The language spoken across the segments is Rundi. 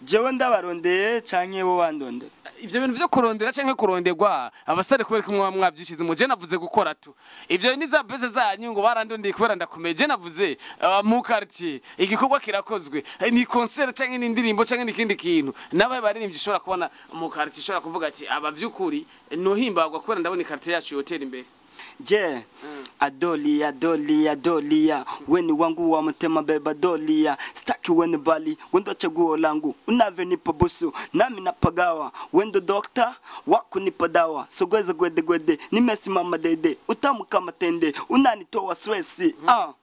Jewe ndabarondeye canke bo bandondeye? Ivyo bintu vyo kurondera canke kuronderwa, abasare, kubera ko mwaba mwavyishize mu, je navuze gukora tu. Ivyo ni za beze zanyu ngo barandondeye kubera ndakomeye. Je navuze mu quartier igikorwa kirakozwe. Ni concert canke ni indirimbo canke ni ikindi kintu, nabaye baririmbyi ushobora kubona mu quartier, ushobora kuvuga ati aba vy'ukuri nohimbagwa kubera ndabona quartier yacu yotera imbere. Je, adolia dolia dolia, weni wangu wa mtema beba dolia, staki weni bali wendo chaguo langu, unavyonipa busu nami napagawa, wendo dokta wakunipa dawa, sogweza gwede gwede, nimesimama dede, utamu kama tende, unanitoa stressi. Ah.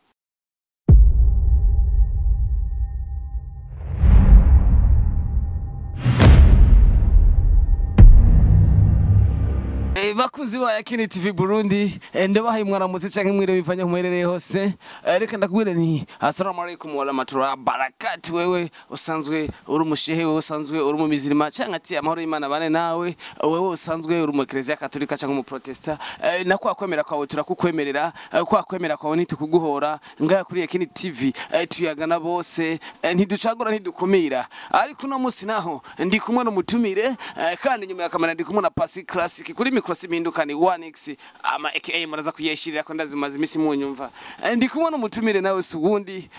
Bakunzi ba Yakini TV Burundi, ndabahaye mwaramutse canke mwire bivanye aho muherereye hose. Reka ndakubwire ni assalamu alaikum wa rahmatullahi wa barakatuh. Wewe usanzwe uri umushehe, wewe usanzwe uri mu mizirima, canke ati amahoro y'Imana bane nawe, wewe usanzwe uri mu eklezia katolika canke mu protesta, na kwa kwemera kwawe turakukwemerera, kwa kwemera kwawe ntitukuguhora. Ngaya kuri Yakini TV, tuyagana bose, ntiducagura, ntidukumira. Ariko uno musi naho ndi kumwe n'umutumire, kandi nyuma ya kamera ndi kumwe na Pasi Classic, kuri micro simpinduka ni 1x ama aka muraza kuyeshirira ko ndazimaze imisi munyumva. Ndi kumwe n'umutumire nawe si uwundi,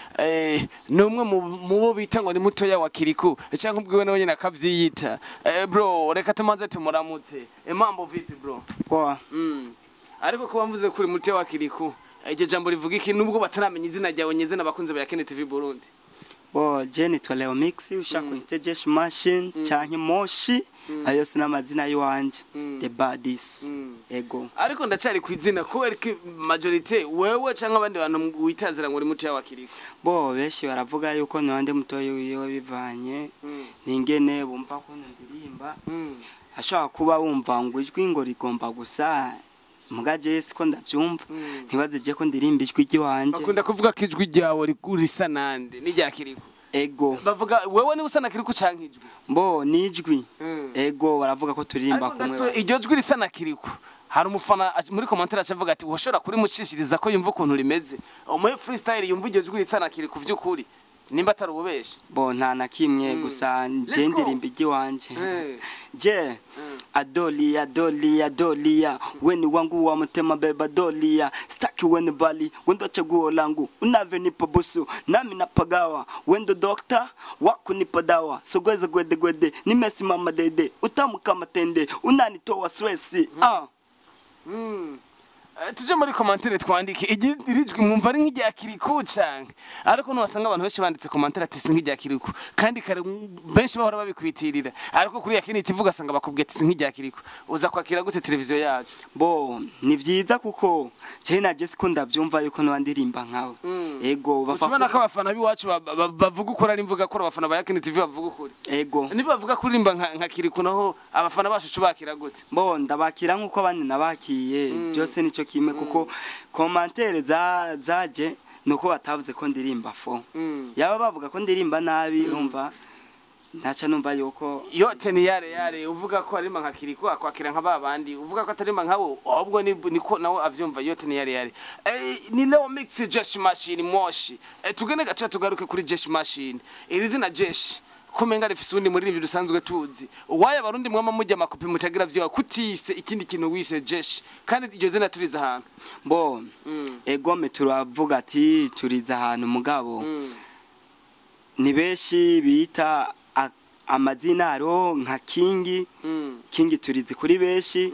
ni umwe mu bo bita ngo ni mutoya wa Kiriku, cyangwa ubwiwe nawe nyine akavyiyita. Bro, reka tumanze tumuramutse. Mambo vipi, bro? Poa. Ariko kuba mvuze kuri mutoya wa Kiriku, iryo jambo rivuga iki nubwo bataramenya izina ryawe nyeze n'abakunzi ba Yakini TV Burundi? Bo, je nitwa Leo Mix, ushaka unyite Jesh Machine canke Moshi, ayo yose n'amazina yiwanje, the baddies. Ego. Ariko ndacari ku izina, kubera ko majorité wewe canke abandi bantu witazira ngo uri mutoya wa Kiriku. Bo, benshi baravuga yuko nande mutoyi wiwe bivanye n'ingene bumva ko ndirimba. Ashobora kuba wumva ngo ijwi ngo rigomba gusa, muga je siko ndavyumva. Ntibaze je ko ndirimba ijwi ry'iwanje. Bakunda kuvuga ko ijwi ryawe risa nande n'irya Kiriku? Ego. Bavuga wewe ni usa na Kiriku canke ijwi? Bo, nijwi. Ego, baravuga ko turirimba Ariko kumwe. gato, iryo jwi risa na Kiriku, hari umufana muri commentaire acavuga ati washobora kurimucishiriza ko yumva ukuntu rimeze, umuhe freestyle yumva iryo jwi risa na Kiriku vy'ukuri, nimba atari ububeshi. Bo, nta na kimwe, gusa Let's je go. ndirimba iry'iwanje. Je, adolia dolia dolia, weni wangu wa mtema beba dolia, staki weni bali wendo chaguo langu, unavyonipa busu nami napagawa, wendo dokta wakunipa dawa, sogweza gwede gwede, nimesimama dede, utamu kama tende, unanitoa stressi. Ah. Tuje muri commentaire twandike iri jwi mwumva ari nk'irya Kiriku canke, ariko ntiwasanga abantu benshi banditse commentaire ati si nk'irya Kiriku, kandi kare benshi bahora babikwitirira. Ariko kuri Yakini TV ugasanga bakubwiye ati si nk'irya Kiriku. Uza kwakira gute televiziyo yacu? Bo, ni vyiza kuko je na je siko ndavyumva yuko nwandirimba nkawe. Ego, bafa. Ucubona ko abafana b'iwacu bavuga ukuri, ari imvuga ko abafana ba Yakini TV bavuga ukuri? Ego. Niba bavuga kuririmba nka Kiriku naho, abafana bacu cubakira gute? Bo, ndabakira nkuko abandi nabakiye, byose nico kimwe, kuko commentaire za zaje nuko batavuze ko ndirimba fo. Yaba bavuga ko ndirimba nabi, urumva ntaca numva yuko Yote ni yale yale. Uvuga ko arima nka Kiriku akwakira nka babandi, uvuga ko atarima nkabo ahubwo ni niko nawe avyumva. Yote ni yale yale. Ni Leo Mix, Jesh Machine, Moshi. Tugende gato tugaruke kuri Jesh Machine. Iri zina Jesh kumenga rifise uwundi muririmbyi dusanzwe tuzi. Waye abarundi mwama mujya amakopi mutagira vyo kutise ikindi kintu wise Jesh, kandi iryo zina turiza ahantu? Bo, egome turavuga ati turiza ahantu, mugabo ni benshi bita amazina, hariho nka Kingi. Kingi turizi kuri benshi.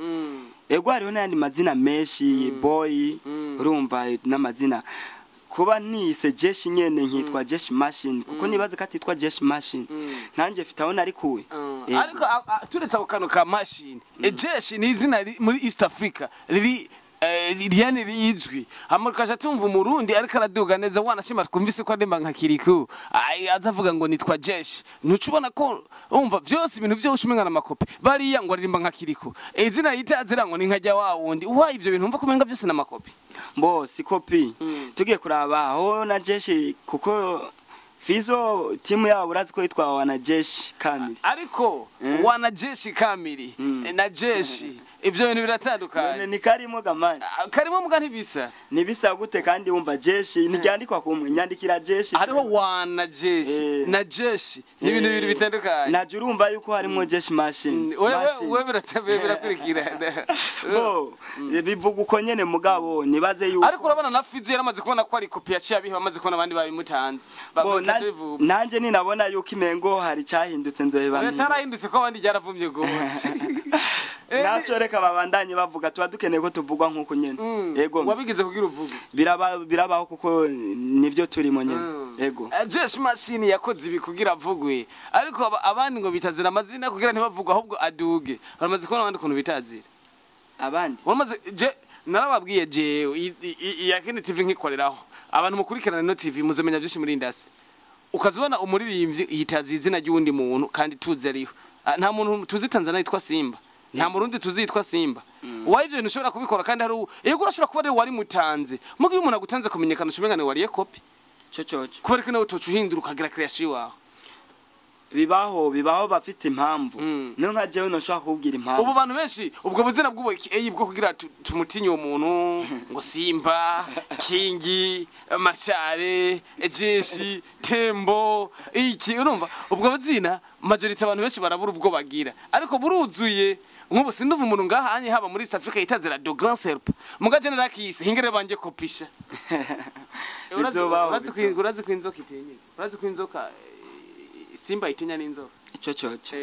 Ego, hariho n'ayandi mazina menshi, boy. Urumva n'amazina kuba nise Jeshi nyene nkitwa Jeshi Machine, kuko nibaze ko atitwa Jeshi Machine, nanjye mfite aho narikuye. Ego. Ariko turetse ako kantu ka machine, Jeshi ni izina muri East Africa riri ryane rizwi, hama tukaja tumva umurundi ariko araduga neza, wanashima twumvise ko arimba nka Kiriku. Ai, aza avuga ngo nitwa Jeshi, ntucubona ko umva vyose ibintu vyose umenga n'amakopi? Bariya ngo aririmba nka Kiriku, izina yitazira ngo ni nkajya wa wundi wa ivyo bintu, umva ko umenga vyose n'amakopi. Mbo, si kopi. Tugiye kuraba aho na Jeshi, kuko Fizo timu yabo urazi ko yitwa Wanajeshi Kamili. Ariko wanajeshi kamili na jeshi Ivyo bintu biratandukanye. None ni karimo gamani. Ah, karimo muga ntibisa. Nibisa gute kandi wumva jeshi ntiryandikwa kumwe, nyandikira jeshi. Hariho wa na jeshi na jeshi ni ibintu bibiri bitandukanye. Naje urumva yuko harimo jeshi machine. Wewe birakurikirana. Bo bivuga uko nyene mugabo nibaze yuko. Ariko urabona na Fizo yaramaze kubona ko ari kopi yaciye abiha, amaze kubona abandi babimutanze. Bo nanje ninabona yuko imengo hari cyahindutse nzoheba. Oya, carahindutse ko abandi ryaravumye gose. Naco reka babandanye bavuga, tuba dukeneye ko tuvugwa nkuko nyene. Yego. Wabigize kugira uvuge. Birabaho kuko nivyo turimo nyene. Yego. Jeshi Machine yakoze ibi kugira avugwe, ariko abandi ngo bitazira amazina kugira ntibavugwe ahubwo aduge. Baramaze kubona abandi kuntu bitazira. Abandi Uramaze je narababwiye jewe iya Kene TV nkikoreraho. Abantu mukurikirana no TV muzomenya byinshi muri industry. Ukazubona umuririmbyi yitaza izina ry'uwundi muntu kandi tuzi ariho. Nta muntu tuzi Tanzania yitwa Simba. Nta murundi tuzi yitwa Simba. Wayo ivyo bintu ushobora kubikora kandi hari yego urashobora kuba ari wari mutanze. Mugihe umuntu agutanze kumenyekana ucumengane wariye copy. Cococo. Kubera ko nawe utoca uhindura ukagira creation iwawe. Bibaho bafite impamvu. Niyo nka jewe ntushobora kubwira impamvu. Ubu bantu benshi ubwo buzina bw'ubu bwo kugira tumutinye uwo muntu ngo Simba, Kingi, Machare, Jeshi, Tembo, iki urumva ubwo buzina majority abantu benshi barabura ubwo bagira. Ariko buruzuye nk'ubu sinduva umuntu ngaha anye haba muri East Africa yitazira do Grand Serp. Muga general kise hingere banje kopisha. Urazi ko inzoka itinyitse. Urazi ko inzoka Simba itinya n'inzoka. Cococo.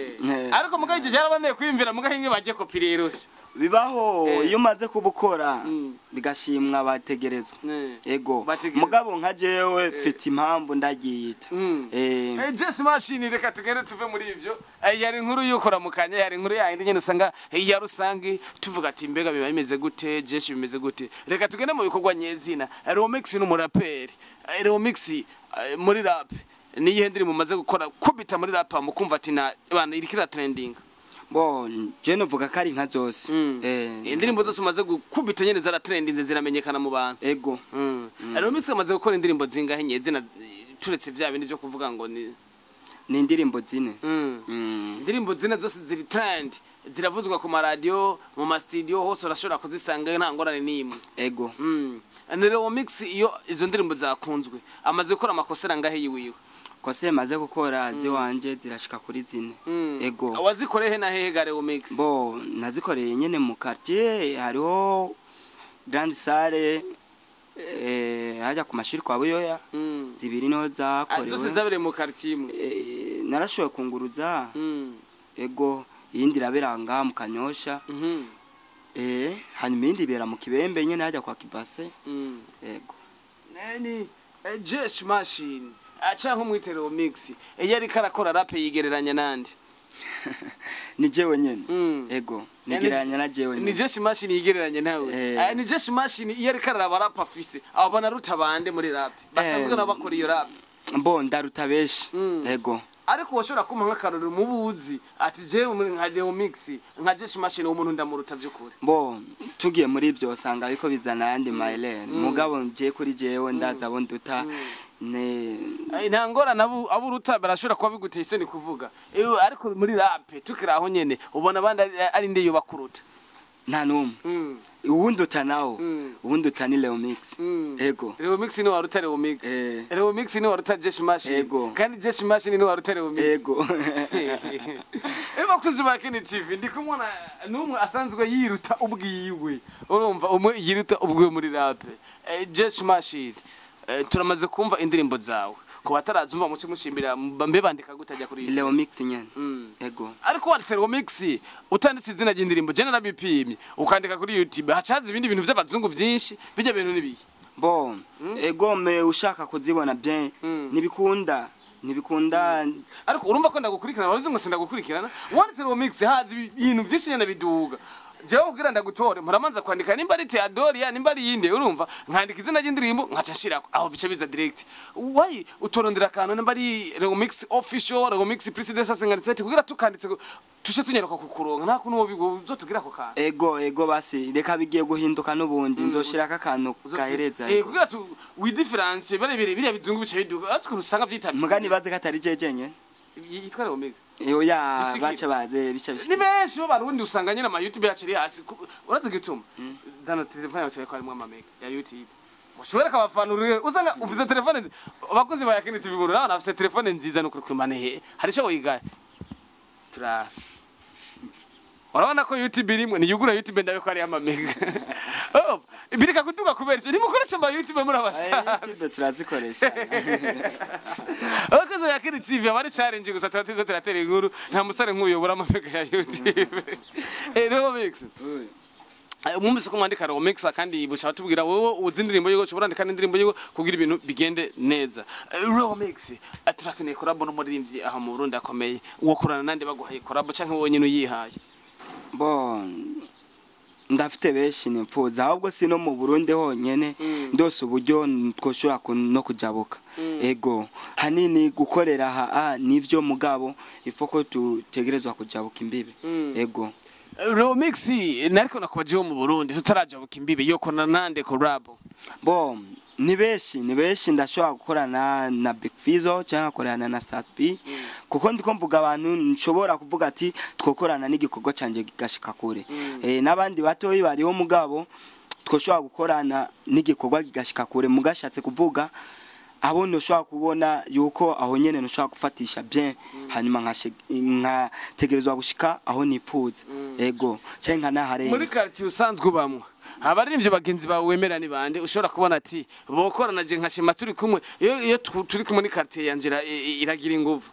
Ariko muga ivyo byarabaneye kwiyumvira muga hinge bagiye kopi rero. Bibaho iyo umaze kubukora bigashimwa bategerezwa. Ego. Mugabo nka jewe mfite impamvu ndagiyita. Jeshi Machine reka tugende tuve muri ivyo. Yari inkuru yukora mukanya, yari inkuru yindi nyene usanga ya rusangi tuvuga ati mbega biba bimeze gute, Jeshi bimeze gute. Reka tugende mu bikorwa nyezina. Romix ni umuraperi. Romix muri rap niyihe ndirimbo mumaze gukora kubita muri rap mukumva ati na bana irikira trending? Bo je novuga ko ari nka zose. Indirimbo zose umaze gukubita nyene zara trendinze ziramenyekana mu bantu. Ego. Romix amaze gukora indirimbo zingahe nyezina turetse vya bindi byo kuvuga ngo ni indirimbo zine. Indirimbo zine zose ziri trend, ziravuzwa ku maradio, mu ma studio hose urashobora kuzisanga nta ngorane n'imwe. Ego. Romix iyo izo ndirimbo zakunzwe amaze gukora amakosa angahe yiwiwe? Kose maze gukora ziwanje zirashika kuri zine. Ego. Wazikoreye na hehe gare Romix? Bo nazikoreye nyene mu quartier hariho Grand Salle hajya ku mashuri kwa Buyoya. Zibiri niho zakorewe. Zose zabereye mu quartier imwe. Narashoboye kunguruza. Ego iyindi irabera mu Kanyosha. Hanyuma iyindi ibera mu Kibembe nyene hajya kwa Kibase. Ego. Nani Jeshi Machine acha nkumwitero Romix iyo ariko arakora rap yigereranya nande? Ni jewe nyene. Ego nigereranya na jewe nyene. Ni Jeshi Machine yigereranya nawe. Ni Jeshi Machine iyo ariko araba rap afise abona ruta bande muri rap basanzwe nabo bakora iyo rap. Mbo ndaruta benshi. Ego. Ariko washobora kumpa nk'akarorero mubuzi ati jewe nka Romix nka Jeshi Machine umuntu ndamuruta by'ukuri? Bo tugiye muri ibyo usanga ariko bizana yandi mailere. Mugabo ngiye kuri jewe ndaza abo nduta. Nta ngorane abo uruta barashobora kuba biguteye isoni kuvuga. Ariko muri rap tukiri aho nyene ubona abandi ari nde yo bakuruta? Nta numwe. Uwundi uta nawo. Uwundi uta ni Romix. Ego. Romix ni waruta Romix. Romix ni waruta Jeshi Machine. Ego. Kandi Jeshi Machine ni waruta Romix. Ego. Bakuzi ba Kene TV ndi kumwe n'umwe asanzwe yiruta ubwiwe. Urumva umwe yiruta ubwiwe muri rap. Jeshi Machine. Turamaze kumva indirimbo zawe. Ku batarazumva muce mushimbira mbe bandika gutajya kuri Romix nyene. Ego. Ariko wanditse Romix utanditse izina ry'indirimbo je narabipimye ukandika kuri YouTube hacaza ibindi bintu vy'abazungu vyinshi bijya bintu nibiye. Bo ego me ushaka kuzibona bien nibikunda nibikunda. Ariko urumva ko ndagukurikirana waruzi ngo sindagukurikirana wanditse Romix haza ibintu vyinshi nyene biduga. Jewe kugira ndagutore muramanza kwandika nimba ari Theodoria nimba ari yinde urumva nkandika izina ry'indirimbo nkaca nshirako aho bice biza direct. Why utorondera akantu nimba ari Romix official Romix president 57 kugira tukanditse tushe tunyaruka kukuronka nta kuntu uzotugira ako kantu. Ego ego basi reka bigiye guhinduka n'ubundi nzoshirako akantu gahereza. Kugira tu we difference bare bire biriya bizungu bice biduga atwo usanga vyitavye. Mugani baze katari jeje nyene. Yitwa Romix. Oya, Bishikira. baca baze bica Ni bishikira. benshi b'abarundi usanga nyine ama YouTube yacu ari hasi. Urazi gituma zana telefone yawe ko harimo amamega ya YouTube ushobora kabafana uri usanga ufise telefone abakozi ba Yakini TV Burundi abana bafise telefone nziza no kuri kwimana he hari ico wigaye tura urabona ko YouTube irimwe niyugura YouTube ndabe ko ari amamega. Oh, birika kutuka kubera ico nimukoresha ama YouTube muri abastar. YouTube turazikoresha. Abakozi ba Yakini TV abari challenge gusa tuba turiko turatera inkuru, nta musare nk'uyobora amamega ya YouTube. Romix. Mwumvise ko mwandika Romix kandi buca batubwira wowe uzi indirimbo yiwe, ushobora andika n'indirimbo yiwe kugira ibintu bigende neza. Romix, turakeneye collabo n'umuririmbyi aha mu Burundi akomeye. Wokorana nande baguhaye collabo canke wowe nyene uyihaye? Bo, ndafite benshi nipfuza, ahubwo si no mu Burundi honyene, ndose uburyo twoshobora no kujabuka. Ego, hanini gukorera aha nivyo, mugabo ifo ko tutegerezwa kujabuka imbibe. Ego. Romix, nariko nakubaje wo mu Burundi tutarajabuka imbibe yokorana nande collabo? Bo, ni benshi, ni benshi. Ndashobora gukorana na Big Fizzo cyangwa nkakorana na Sat-B, kuko ndiko mvuga abantu nshobora kuvuga ati twokorana n'igikorwa canje gashika kure. N'abandi batoyi bariho, mugabo twoshobora gukorana n'igikorwa gigashika kure, mugashatse kuvuga abo ntushobora kubona yuko aho nyene ntushobora gufatisha bien, hanyuma nkategerezwa gushika aho nipfuza, ego, canke nkanaharenga. Muri quartier usanzwe ubamwo, abaririmbyi bagenzi bawe wemera ni bande ushobora kubona ati bokorana je nkashima turi kumwe, iyo turi kumwe ni quartier yanje iragira inguvu?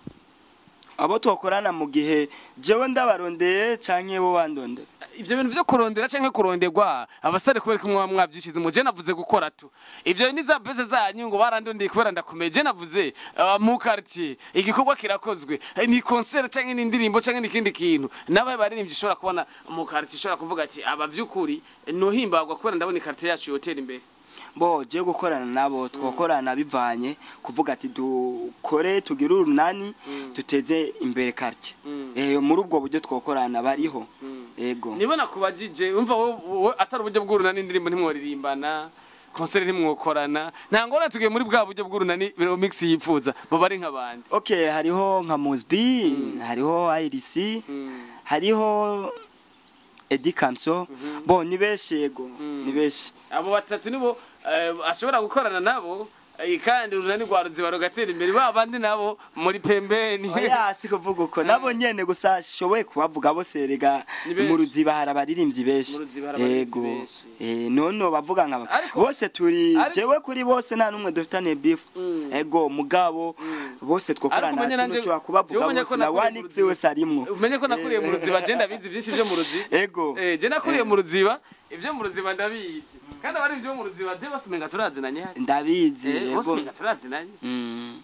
Abo twakorana mu gihe jewe ndabarondeye canke bo bandondeye? Ivyo bintu vyo kurondera canke kuronderwa abasare kubera ko mwaba mwavyishizemo, je navuze gukora tu. Ivyo ni za bese zanyu ngo barandondeye kubera ndakomeye. Je navuze mu quartier igikorwa kirakozwe. Ni concert canke ni indirimbo canke ni ikindi kintu, nabaye baririmbyi ushobora kubona mu quartier ushobora kuvuga ati aba vy'ukuri nohimbagwa kubera ndabona quartier yacu yotera imbere. Bo, je gukorana nabo twokorana bivanye kuvuga ati dukore tugire urunani tuteze imbere quartier. Muri ubwo buryo twokorana bariho, ego. Niba nakubajije umva wowe atari uburyo bw'urunani, indirimbo ntimworirimbana, concert ntimwokorana, nta ngorane, tugiye muri bwa buryo bw'urunani Mix yifuza, baba ari nk'abandi? Okay, hariho nka Mosby, hariho IRC, hariho Eddie Kamso. Bo, ni benshi, ego, ni benshi. Abo batatu nibo ashobora gukorana nabo, kandi urunani rwa Ruziba rugatera imbere, ba bandi nabo muri pembeni. Oya, si kuvuga uko, nabo nyene gusa shoboye kubavuga bose rega. Ni benshi. Mu Ruziba hari abaririmbyi benshi. Mu Ruziba hari abaririmbyi Ego. benshi. None bavuga nkaba bose turi jewe kuri bose nta numwe dufitane beef. Ego, mugabo bose Ariko twokorana umenye nanje sinushobora kubavuga jewe umenye bose ko na nakuriye mu Wanix Ruziba. wese arimwo. Umenye ko nakuriye mu Ruziba, je ndabizi byinshi byo mu Ruziba. Ego. Je nakuriye mu Ruziba, ibyo mu Ruziba ndabizi, kandi abari ibyo mu Ruziba je bose umenga turazinanye hari. Ndabizi. Bose Ego. umenga turazinanye.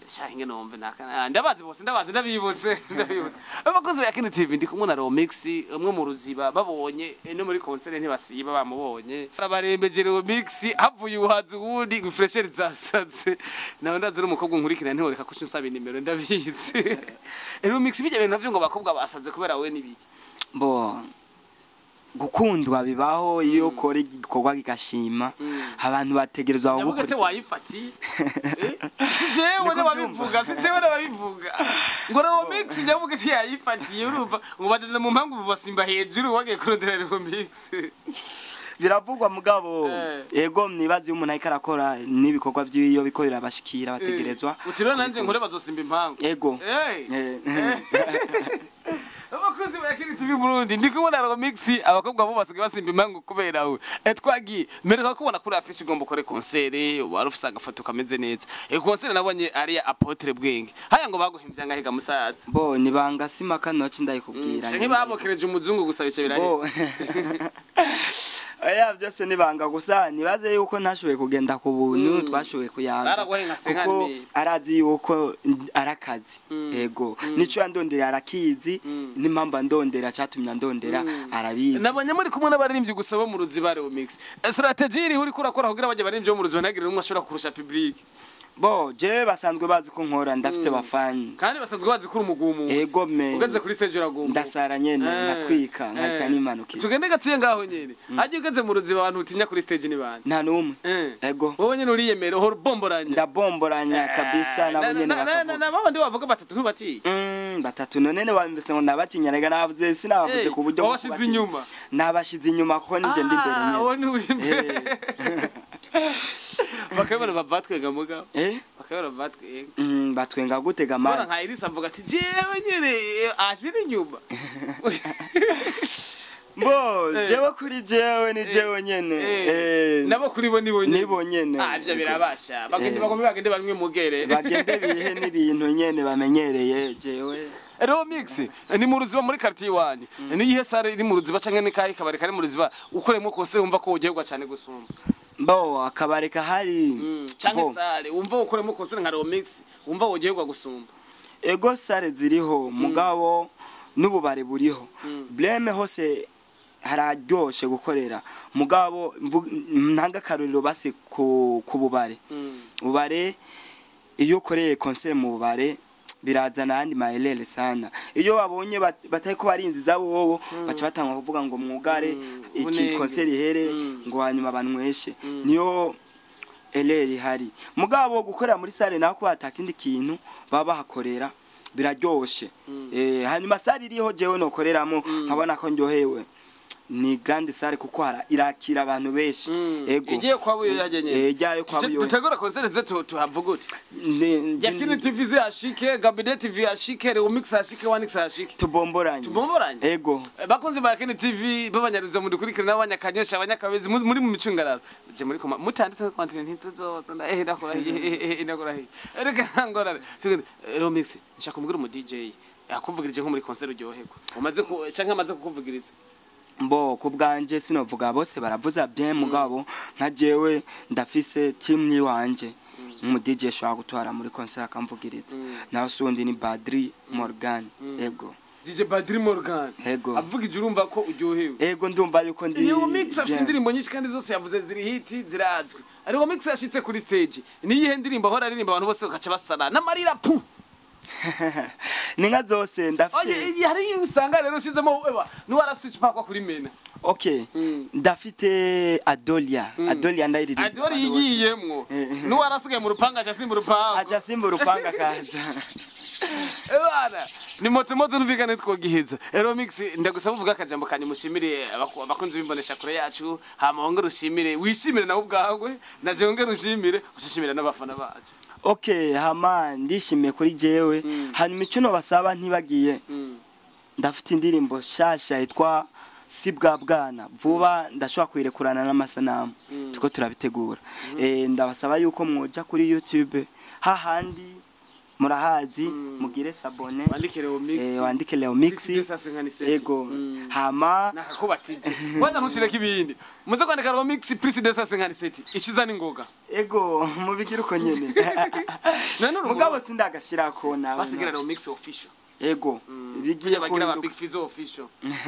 Sha inge nomve naka ndabazi bose, ndabazi, ndabibutse, ndabibutse. Abakozi ba Yakini TV, ndi kumwe na Romix umwe mu Ruziba, babonye no muri concert ntibasiba bamubonye arabarembeje. Romix havuye uhazi uwundi ngo fresher zasaze nawe, ndazi uri umukobwa nkurikira ntiworeka ko unsaba inimero, ndabizi. Romix, bijya bintu navyo ngo abakobwa basaze kubera wewe nibiki? Bo, gukundwa bibaho, iyo ukora igikorwa kigashima abantu bategerezwa Ndavuga ati kugukurikira. Wayifatiye. Si jewe Niko n'ababivuga, si jewe n'ababivuga ngo Romix nyavuga ati yayifatiye, urumva ngo badende mu mpangu basimba hejuru wagiye kurondera Romix. Biravugwa mugabo. Ego, mnibazi iyo umuntu ariko arakora n'ibikorwa by'iyo biko birabashikira bategerezwa. Uti rero nanje nkore bazosimba impangu. Ego. Hey. Abakozi ba Yakini TV Burundi, ndi kumwe na Romix, abakobwa bo basigaye basimba impangu kubera we. Twagiye mpereka kubona kuri affiche ugomba ukore concert, wari ufise agafoto kameze neza. Concert nabonye ari ya Apotre Bwenge. Haya ngo baguhimvya ngahiga musaza? Bo, nibanga simaka noci ndayikubwira. Canke babokereje umuzungu gusa bice birahera. Bo, oya, byose nibanga, gusa nibaze yuko ntashoboye kugenda ku buntu, twashoboye kuyaga. Baraguhaye nka Kuko 50,000. arazi yuko arakazi, ego, nico yandondera arakizi, n'impamvu andondera, cyatumye andondera arabizi. Nabonye muri kumwe n'abaririmbyi gusa bo mu Ruziba. Romix, strategy iri uriko urakora kugira bajye baririmbyi bo mu Ruziba ntagire n'umwe ashobora kurusha public? Bo, jewe basanzwe bazi ko nkora, ndafite bafani. Kandi basanzwe bazi ko uri umugumu. Ego me. Ugeze kuri stage uragumuka. Ndasara nyene, ngatwika, nkahita nimanukira. Tugende gatuye ngaho nyene. Hajya ugeze mu Ruziba abantu utinya kuri stage ni bande? Nta n'umwe. Ego. Wowe nyene uriyemera uhora ubomboranya. Ndabomboranya kabisa, nabo nyene bakavuga. Na babandi bavuga batatu ntubatiye. Batatu none wamvise ngo nabatinya, rega navuze sinabavuze ku buryo wabashize inyuma. Nabashize inyuma kuko nije ndi imbere nyene. Wowe ni uri imbere. Bakabona bavatwega mugabo. Bakabona bavatwega. Batwenga gutega Mbona mani. nka Irisa avuga ati jewe nyene ashira inyuma. Bo jewe kuri jewe ni jewe nyene. Nabo kuri bo nibo nyene. Nibo nyene. Ivyo birabasha. Bagende bagome bagende barimwe mugere. Bagende bihe n'ibintu nyene bamenyereye jewe. Rero mix ni mu Ruziba muri quartier iwanyu. Ni iyihe sare iri mu Ruziba canke ni kahe kabari kari mu Ruziba ukoreyemo kose wumva ko uryoherwa cyane gusumba? Bo akabari kahari. Canke sare wumva ukoreyemo kose nka Remix wumva uryoherwa gusumba? Ego sare ziriho mugabo n'ububare buriho. Bleme hose hararyoshe gukorera mugabo ntanga karuriro basi ku bubare. Ubare iyo ukoreye concert mu bubare birazana andi maelele sana. Iyo babonye batari ko barinziza bobo baca batanga kuvuga ngo mwugare iki concert ihere ngo hanyuma banyweshe. Niyo elele hari. Mugabo gukorera muri sale nako atakindi kintu baba bahakorera biraryoshe. Hanyuma sale iriho jewe nokoreramo nkabona ko ndyohewe. Ni grande salle kuko irakira abantu benshi. Ego igiye kwa buyo yagenye. Ijyayo kwa buyo. Dutegura concert ze tuhavugute. Yakini TV ze ashike, Gabide TV ashike, Remix ashike, Wanix ashike. Tubomboranye. Tubomboranye. Ego. Bakunzi ba Yakini TV babanyaruza mu dukurikirana n'abanyakanyosha abanyakabezi muri mu micungararo. Je muri koma mutanditse kwantine ntituzoza ndakora ndakora. Reka ngorane. Remix nshaka kumbwira umu DJ akuvugirije nko muri concert uryoherwa. Umaze canke amaze kukuvugiriza? Mbo kubganje sinovuga bose baravuza bien mugabo nka jewe ndafise team yiwanje mu DJ shwa gutwara muri concert akamvugiriza. Naho sundi ni Badri Morgan. Ego DJ Badri Morgan. Ego avugije urumva ko uryohewe. Ego ndumva yuko ndi Iyo mix afite indirimbo nyinshi kandi zose yavuze ziri hit zirazwi. Ariko mix yashitse kuri stage ni yihe ndirimbo ahora aririmba abantu bose bakaca basara n'amarira pu. Ninga zose ndafite. Hari usanga rero ushizemo ni warafite icupa kwa kuri mena. Okay. Ndafite Adolia. Adolia ndayiririmba. Adolia yigiyemwo. Ni warasigaye mu rupanga aja simba urupanga. Aja simba urupanga kaza. Ebana ni moto moto numvikane twogiheza. Rero mix ndagusaba uvuga akajambo kanyu mushimire abakunzi bimbonesha kure yacu hama wongere ushimire wishimire nawe ubwawe naje wongere ushimire ushimire n'abafana bacu. Okay, hama ndishimiye kuri jewe. Hanyuma icyo no basaba ntibagiye. Ndafite indirimbo shasha yitwa Sibwa Bwana. Vuba ndashobora kuyirekurana n'amasanamu. Tuko turabitegura. Ndabasaba yuko mwoja kuri YouTube hahandi murahazi mugire sabone wandike Leo Mix. Wandike Leo Mix. Ego hama nakakubatije. Kwanza ntushireke ibindi. Muze kwandika Leo Mix plus 257 ikiza ningoga. Ego mubigira uko nyene. Mugabo sindagashirako nawe. Basigira Leo Mix official. Ego bigiye bagira ba Big Fizzo official.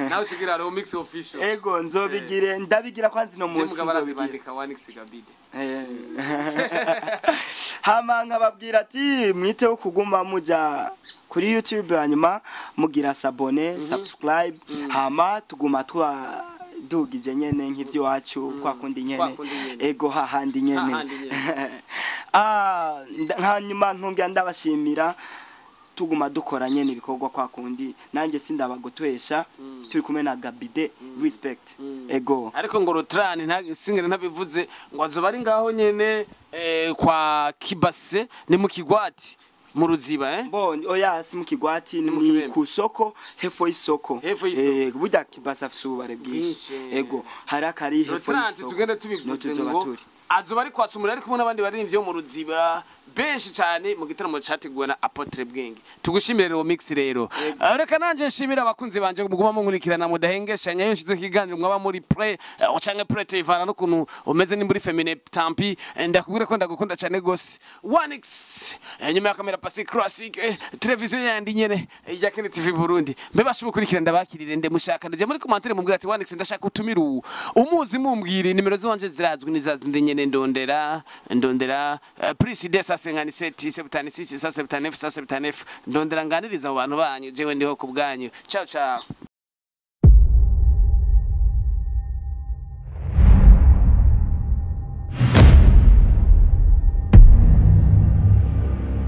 Nawe usigira Leo Mix official. Ego nzobigire ndabigira kwanza no munsi nzobigira. Bandika Wanix Gabide. Hama nkababwira ati mwiteho kuguma muja kuri YouTube hanyuma mugira sabone subscribe hama tuguma twa dugije nyene nk'ivyo wacu kwa kundi nyene. Ego hahandi nyene. Hanyuma nkongera ndabashimira tuguma dukora nyene ibikorwa kwa kundi nanje sindabagotwesha turi kumwe na Gabide respect. Ego ariko ngo Rotrani nta singere ntabivuze ngo azoba ari ngaho nyene kwa Kibase ni mu Kigwati mu Ruziba. Bon oya si mu Kigwati ni ku soko hefo isoko. Burya Kibase afise ububare bwinshi. Ego hari akari hefo isoko tugende tubivuze ngo azoba ari kwasumura ari kumwe n'abandi baririmbyi bo mu Ruziba benshi cyane mu gitaramo cyateguwe na Apotre Bwenge. Tugushimire rero Mix rero. Reka nanje nshimira abakunzi banje muguma munkurikirana mudahengeshanya iyo nshize kiganiro mwaba muri pre canke pre tivana no kuntu umeze ni muri femine tampi ndakubwira ko ndagukunda cyane gose. Wanix nyuma ya kamera Pasi Classic television yandi nyene ya Kene TV Burundi. Mbe bashubukurikira ndabakirire nde mushaka ndaje muri commentaire mumbwira ati Wanix ndashaka utumira umuzi mumbwire nimero zanje zirazwi nizazindi nyene ndondera plus 257 76 79 79 ndondera nganiriza mu bantu banyu jewe ndiho kubganyu. Ciao ciao.